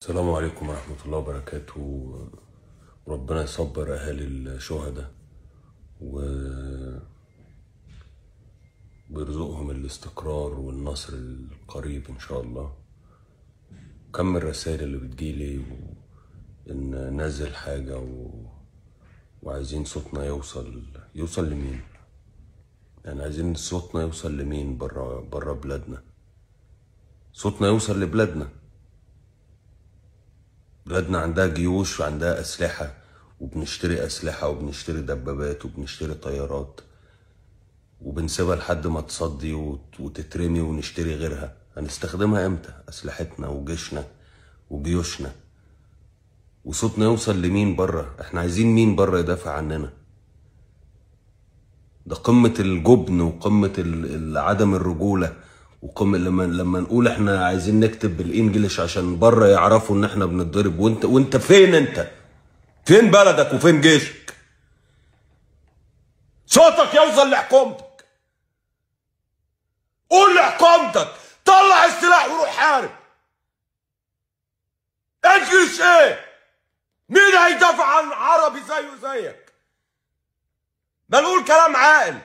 السلام عليكم ورحمة الله وبركاته. ربنا يصبر أهالي الشهداء وبيرزقهم الاستقرار والنصر القريب إن شاء الله. كم الرسائل اللي بتجيلي إن نزل حاجة وعايزين صوتنا يوصل لمين؟ يعني عايزين صوتنا يوصل لمين برا بلادنا؟ صوتنا يوصل لبلادنا. بلادنا عندها جيوش وعندها أسلحة، وبنشتري أسلحة وبنشتري دبابات وبنشتري طيارات، وبنسيبها لحد ما تصدي وتترمي ونشتري غيرها. هنستخدمها امتى؟ أسلحتنا وجيشنا وجيوشنا. وصوتنا يوصل لمين بره؟ احنا عايزين مين بره يدافع عننا؟ ده قمة الجبن وقمة عدم الرجولة، وقمة لما نقول احنا عايزين نكتب بالانجلش عشان بره يعرفوا ان احنا بنتضرب. وانت فين؟ انت فين بلدك وفين جيشك؟ صوتك يوصل لحكومتك. قول لحكومتك طلع السلاح وروح حارب. الجيش ايه؟ مين هيدافع عن عربي زيه زيك؟ ما نقول كلام عاقل.